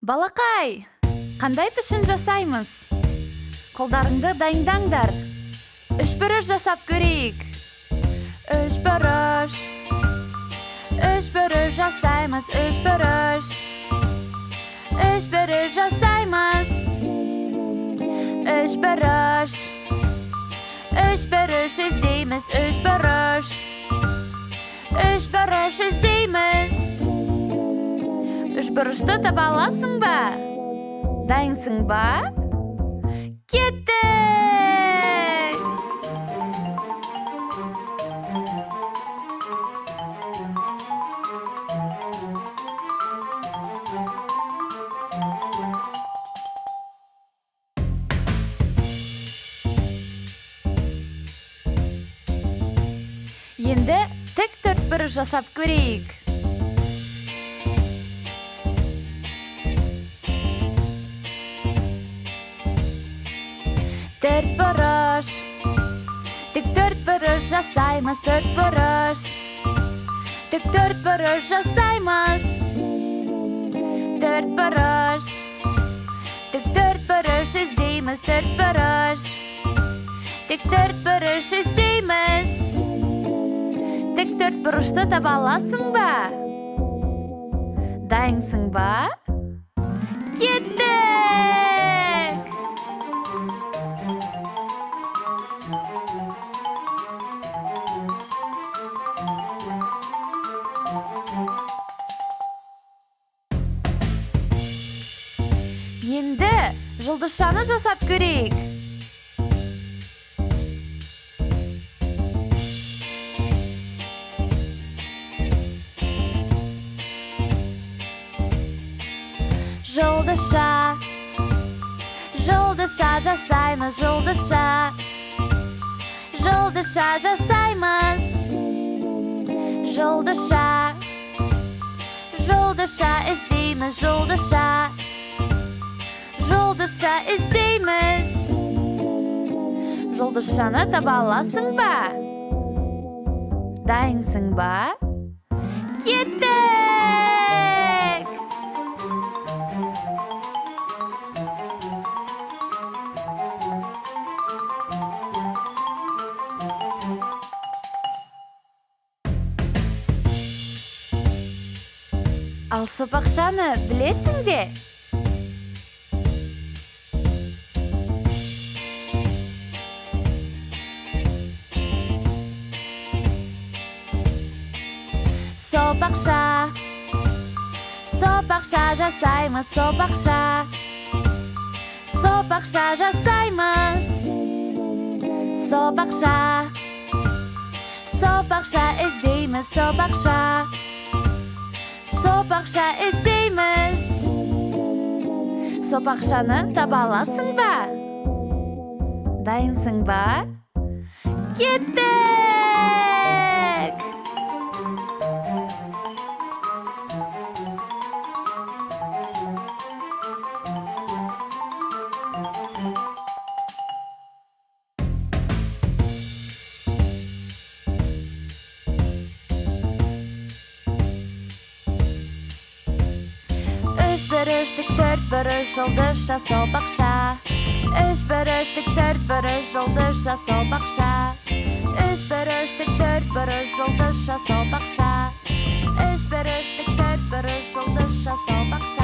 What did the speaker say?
Балақай, қандай пішін жасаймыз? Қолдарыңды дайындаңдар. Үшбұрыш жасап көрейік. Үшбұрыш. Үшбұрыш жасаймыз, үшбұрыш. Үшбұрыш жасаймыз. Үшбұрыш. Үшбұрыш іздейміз, үшбұрыш. Үшбұрыш іздейміз. Үшбұрышты таба аласың ба? Дайынсың ба? Кеттік! Енді тік төртбұрыш жасап көрейік. Төрт бұрыш. Тік төрт бұрыш жасаймыз, төрт бұрыш. Тік төрт бұрыш жасаймыз. Төрт бұрыш. Тік төрт бұрыш іздейміз, төрт бұрыш. Тік төрт бұрыш іздейміз. Тік төрт бұрышты таба аласың ба? Дайынсың ба? Кеттік! Енді жұлдызшаны жасап көрейік. Жұлдызша, жұлдызша жасаймыз, жұлдызша. Жұлдызша жасаймыз. Жұлдызша, жұлдызша іздейміз, жұлдызша. Жұлдызша іздейміз. Жұлдызшаны таба аласың ба? Дайынсың ба? Кеттік! Ал сопақшаны білесің бе? Сопақша, сопақша жасаймыз, сопақша. Сопақша жасаймыз. Сопақша, сопақша іздейміз, сопақша. Сопақша іздейміз. Сопақшаны таба аласың ба? Дайынсың ба? Кеттік! Үш бұрыш, тік төрт бұрыш, жұлдызша, сопақша. Үш бұрыш, тік төрт бұрыш, жұлдызша, сопақша. Үш бұрыш, тік төрт бұрыш, жұлдызша, сопақша. Үш бұрыш, тік төрт бұрыш, жұлдызша, сопақша.